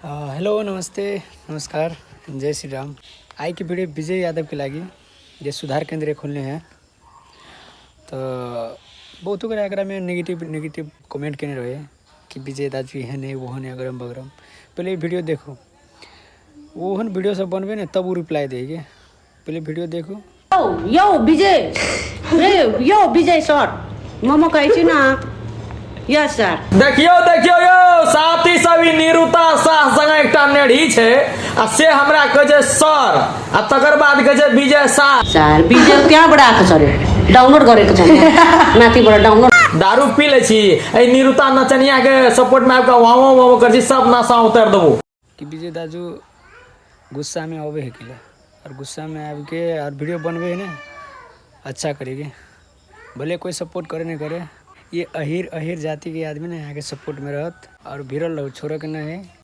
Hello नमस्ते नमस्कार जय श्री राम। आइ के वीडियो विजय यादव के लागी जे सुधार केंद्र खोलने हैं। तऽ बहुत गोरा एकरा में नेगेटिव नेगेटिव कमेंट केने रहे कि विजय दाजू एहन है ओहन है अगरम बगरम। पहले ई वीडियो देखो, ओहन वीडियो सब बनबे ने तब वो रिप्लाई देगे। पहले वीडियो देखो। यौ विजय, ए यौ विजय सर, मोमो खाइ छी न? Yes sir. देखियौ देखियौ यौ साथी सब, ई निरुता साह संगे एकटा नेढ़ी छै आ से हमरा कहै छै सर आ तकर बाद कहै छै विजय साह। सर विजय त्यहाँबाट आएको छ अरे, डाउनलोड गरेको छ माथिबाट डाउनलोड। दारू पी लै छी, एहि निरुता नचनिया के सपोर्ट में आबि कऽ वाह वाह वाह करै छी, सब नशा उतारि देबो। कि विजय दाजू गुस्सा में आवे है किला और गुस्सा में आबि के और वीडियो बनबे है ना, अच्छा करेगी, भले कोई सपोर्ट करे नहीं करे। ये अहिर अहिर जाति के आदमी ने यहाँ के सपोर्ट में रहत और भिड़ल रहो, छोड़े के नहीं है।